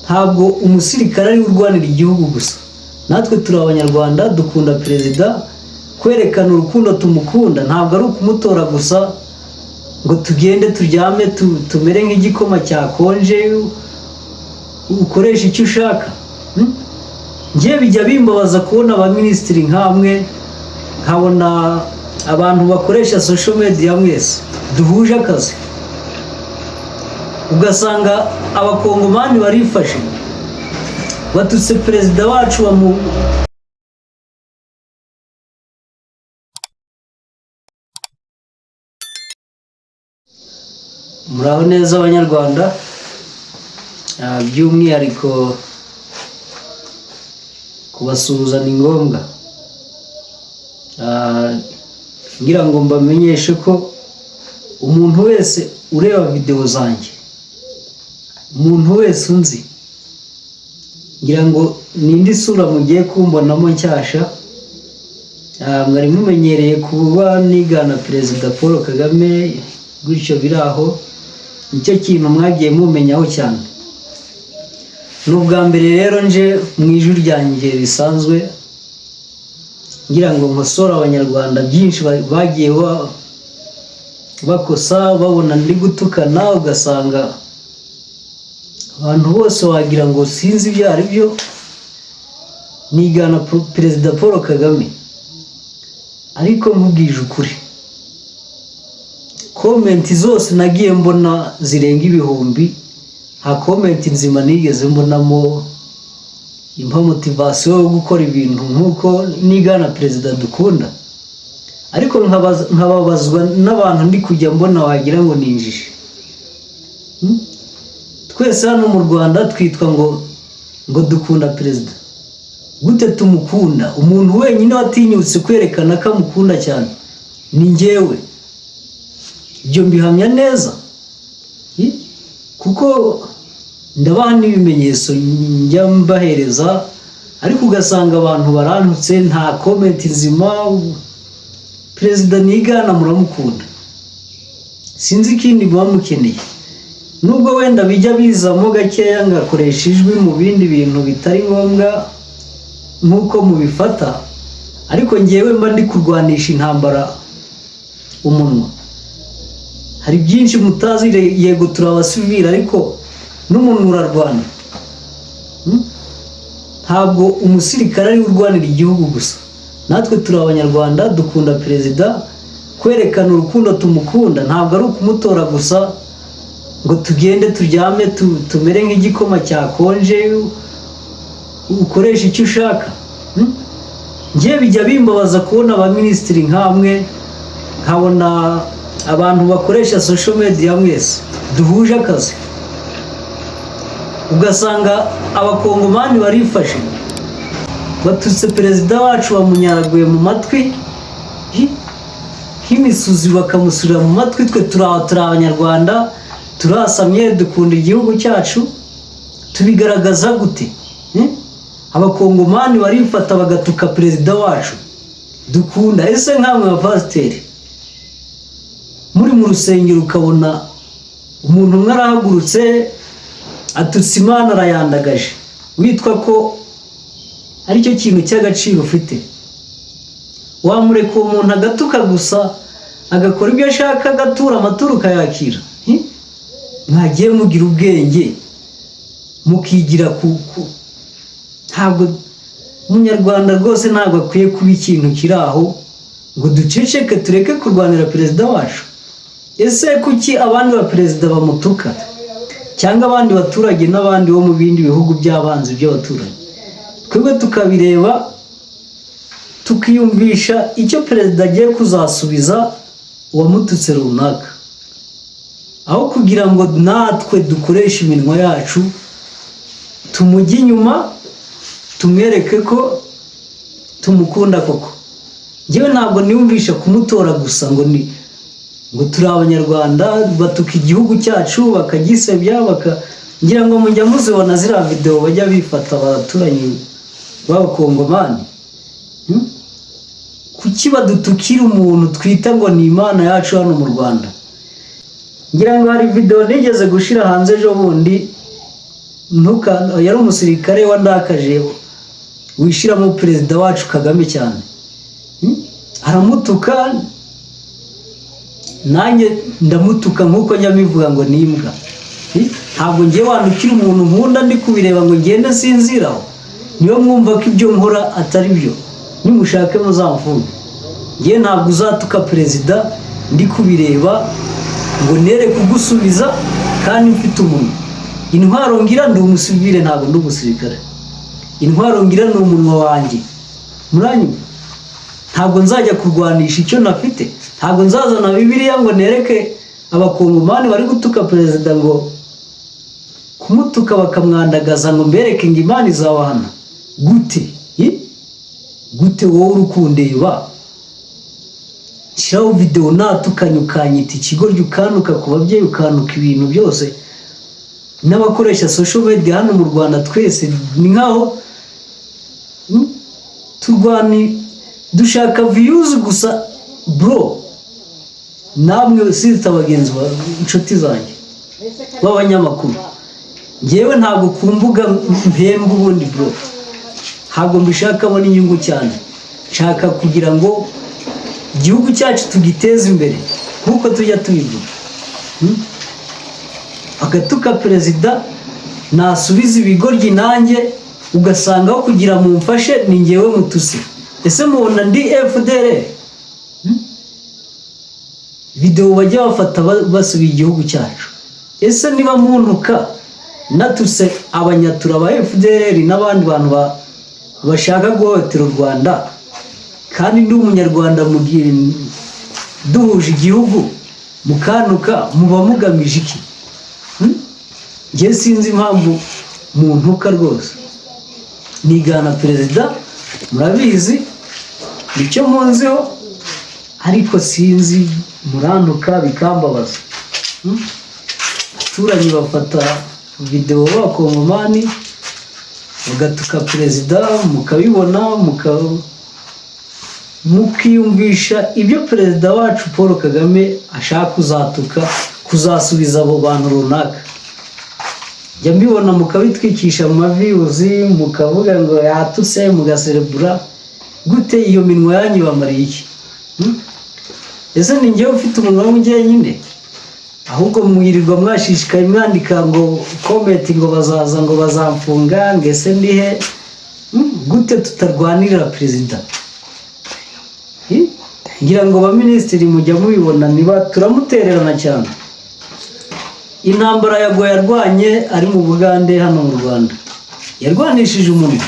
Ntabwo umusirikare ari we urwanira igihugu gusa, natwe turi Abanyarwanda, dukunda perezida. Kwerekana urukundo tumukunda ntabwo ari ukumutora gusa ngo tugende turyame tumere nk'igikoma cyakonje, ukoresha icyo ushaka. Njye bijya bimbabaza kubona abaminisitiri nk'amwe, nkabona abantu bakoresha social media mwese duhuje akazi, ugasanga Abakongomani barifashe, batutse perezida wacu bamu. Muraho neza Abanyarwanda, by'umwihariko kubasuhuza ni ngombwa. Ngira ngo mbamenyeshe ko umuntu wese ureba videwo zanjye, umuntu wese unzi, ngira ngo ni indi sura mugiye kumbonamo nshyashya. Mwari mumenyereye kuba nigana Perezida Paul Kagame gutyo biri aho, nicyo kintu mwagiye mumenyaho cyane. Ni ubwa mbere rero nje mu ijwi ryanjye risanzwe, ngira ngo nkosore Abanyarwanda byinshi bagiye bakosa, babona ndi gutukana, ugasanga abantu bose wagira ngo sinzi ibyo ari byo, nigana Perezida Paul Kagame. Ariko nkubwije ukuri, comment zose nagiye mbona zirenga ibihumbi, nta comment nzima nigeze mbonamo impa motivation yo gukora ibintu nk'uko nigana perezida dukunda. Ariko nkababazwa n'abantu ndi kujya mbona wagira ngo ni injiji. Twese hano mu Rwanda twitwa ngo dukunda perezida. Gute tumukunda? Umuntu wenyine watinyutse kwerekana ko amukunda cyane ni njyewe. Ibyo mbihamya neza, kuko ndabaha n'ibimenyetso njya mbahereza, ariko ugasanga abantu barantutse, nta comment nzima. Perezida nigana muramukunda, sinzi ikindi muba mukeneye. Nubwo wenda bijya bizamo gakeya ngakoresha ijwi mu bindi bintu bitari ngombwa nk'uko mubifata, ariko ngewe mba ndi kurwanisha intambara umunwa. Hari byinshi mutazi. Yego turi abasivili, ariko n'umunwa urarwana. Ntabwo umusirikare ari we urwanira igihugu gusa, natwe turi Abanyarwanda, dukunda perezida. Kwerekana urukundo tumukunda ntabwo ari ukumutora gusa ngo tugende turyame tumere nk'igikoma cyakonje, ukoresha icyo ushaka. Njye bijya bimbabaza kubona abaminisitiri nk'amwe, nkabona abantu bakoresha social media mwese duhuje akazi, ugasanga Abakongomani barifashe, batutse perezida wacu, bamunyaraguye mu matwi nk'imisuzi, bakamusurira mu matwi. Twe turi aho, turi Abanyarwanda, turasamye, dukunda igihugu cyacu, tubigaragaza gute? Abakongomani barifata bagatuka perezida wacu dukunda. Ese nkamwe abapasiteri muri mu rusengero, ukabona umuntu umwe arahagurutse, atutse Imana, arayandagaje, witwa ko aricyo kintu cy'agaciro ufite, wamureka uwo muntu agatuka gusa, agakora ibyo ashaka, agatura amaturo ukayakira? Mwagiye mugira ubwenge, mukigira ku ntabwo Umunyarwanda rwose ntabwo akwiye kuba ikintu kiri aho ngo duceceke, tureke kurwanira perezida wacu. Ese kuki abandi ba perezida bamutuka, cyangwa abandi baturage n'abandi bo mu bindi bihugu by'abanzi by'abaturanyi, twebwe tukabireba, tukiyumvisha icyo perezida agiye kuzasubiza uwamututse runaka, aho kugira ngo natwe dukoreshe iminwa yacu, tumujye inyuma, tumwereke ko tumukunda koko? Njyewe ntabwo niyumvisha kumutora gusa ngo ni ngo turi Abanyarwanda, batuka igihugu cyacu, bakagisebya, ngira ngo mujya muzibona ziriya videwo bajya bifata abaturanyi b'Abakongomani. Kuki badutukira umuntu twita ngo ni Imana yacu hano mu Rwanda? Ngira ngo hari videwo nigeze gushyira hanze ejo bundi. Yari umusirikare wandakaje, wishyiramo perezida wacu Kagame cyane. Aramutuka, nanjye ndamutuka nk'uko njya mbivuga ngo ni imbwa. Ntabwo ngiye wandukira umuntu nkunda ndi kubireba ngo ngende nsinziraho. Niyo mwumva ko ibyo nkora atari byo, nimushake muzamfunge. Ngewe ntabwo uzatuka perezida ndi kubireba ngo nere kugusubiza kandi mfite umunwa. Intwaro ngira, ndi umusivile, ntabwo ndi umusirikare. Intwaro ngira ni umunwa wanjye, muranyumva? Ntabwo nzajya kurwanisha icyo nafite. Ntabwo nzazana Bibiliya ngo nereke Abakongomani bari gutuka perezida, ngo kumutuka bakamwandagaza, ngo mbereke ngo Imana izabahana. Gute? Gute wowe uri kundeba shyiraho videwo natukanye, ukanyita ikigoryi, ukantuka ku babyeyi, ukantuka ibintu byose? N'abakoresha social media hano mu Rwanda twese ni nkaho turwani dushaka views gusa, bro. Namwe sita bagenzi ba inshuti zanjye b'abanyamakuru, ngewe ntabwo ku mbuga mpembwa ubundi, bro. Ntabwo mbishakamo n'inyungu cyane. Nshaka kugira ngo igihugu cyacu tugiteze imbere nk'uko tujya tubivuga. Bagatuka perezida, nasubiza ibigoryi nanjye, ugasanga aho kugira mumfashe ni ngewe mutuse. Ese mubona ndi FDR? Videwo bajya bafata basubiye igihugu cyacu. Ese niba muntuka natuse Abanyatura ba FDR n'abandi bantu bashaka guhohotera u Rwanda, kandi ndi Umunyarwanda, mu gihe duhuje igihugu, mukantuka, muba mugamije iki? Njye sinzi impamvu muntuka rwose. Nigana perezida, murabizi, nicyo munziho, ariko sinzi, murantuka bikambabaza. Abaturanyi bafata videwo b'Abakongomani bagatuka perezida, mukabibona, mukiyumvisha ibyo perezida wacu Paul Kagame ashaka kuzatuka, kuzasubiza abo bantu runaka. Njya mbibona mukabitwikisha mu ma views, mukavuga ngo yatutse, mugaserebura. Gute? Iyo minwa yanyu bamariye iki? Ese ni njyewe ufite umunwa w'umujyenyine? Ahubwo mwirirwa mwashishikaye mwandika ngo comment, ngo bazaza, ngo bazamfunga, ngo ese ndihe? Gute tutarwanirira perezida? Ngira ngo baminisitiri mujya mubibona, niba turamutererana cyane. Intambara yago yarwanye ari mu Bugande, hano mu Rwanda yarwanishije umunwa,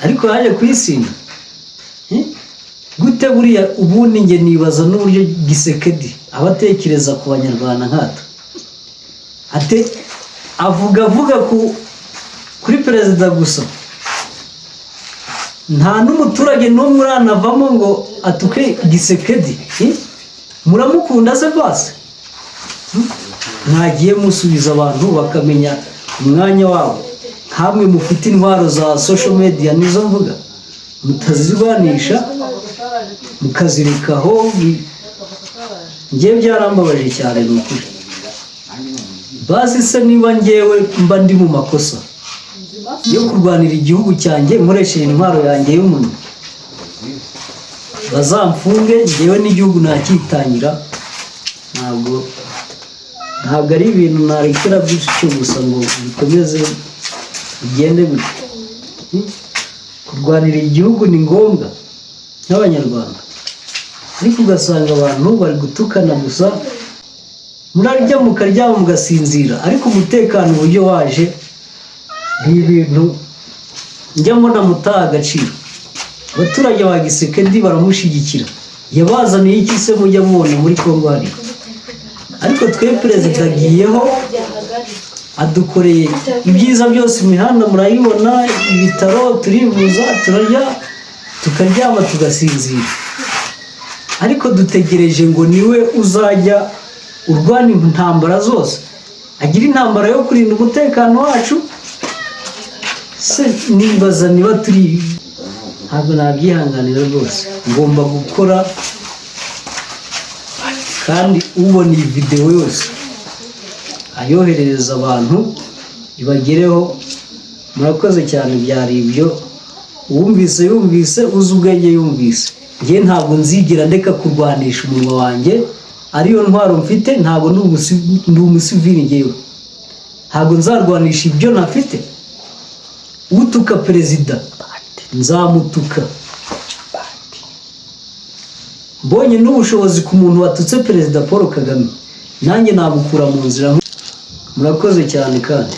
ariko yaje kuyisinda. Gute buriya? Ubundi njye nibaza n'uburyo Gisekedi aba atekereza ku Banyarwanda nkatwe. Ate avuga kuri perezida gusa, nta n'umuturage n'umwe uranavamo ngo atuke Gisekedi. Muramukunda se basi? Mwagiye musubiza abantu bakamenya umwanya wabo, nkamwe mufite intwaro za social media, nizo mvuga, mutazirwanisha mukazirekaho. Njyewe byarambabaje cyane, ni ukuri. Basi se niba ngewe mba ndi mu makosa yo kurwanira igihugu cyanjye nkoresheje intwaro yanjye y'umunwa, bazamfunge. Ngewe n'igihugu nakitangira. Ntabwo ari ibintu narekera gutyo gusa ngo bikomeze bigende gutyo. Kurwanira igihugu ni ngombwa nk'Abanyarwanda, ariko ugasanga abantu bari gutukana gusa. Murarya, mukaryama, mugasinzira, ariko umutekano uburyo waje ni ibintu njya mbona mutaha agaciro. Abaturage ba Gisekedi baramushyigikira. Yabazaniye iki se mujya mubona muri Kongo hariya? Ariko twe perezida agiyeho, adukoreye ibyiza byose. Imihanda murayibona, ibitaro turivuza, turarya, tukaryama, tugasinzira, ariko dutegereje ngo niwe uzajya urwana intambara zose, agira intambara yo kurinda umutekano wacu. Se nibaza niba turi, ntabwo nabyihanganira rwose. Ngomba gukora, kandi ubona iyi videwo yose ayoherereza abantu. ibagereho. Murakoze cyane. Byari ibyo. Uwumvise yumvise, uzi ubwenge yumvise. Njye ntabwo nzigera ndeka kurwanisha umunwa wanjye, ariyo ntwaro mfite. Ntabwo ndi umusivili ngewe, ntabwo nzarwanisha ibyo ntafite. Utuka perezida nzamutuka. Mbonye n'ubushobozi ku muntu watutse Perezida Paul Kagame, nanjye namukura mu nzira. Murakoze cyane kandi.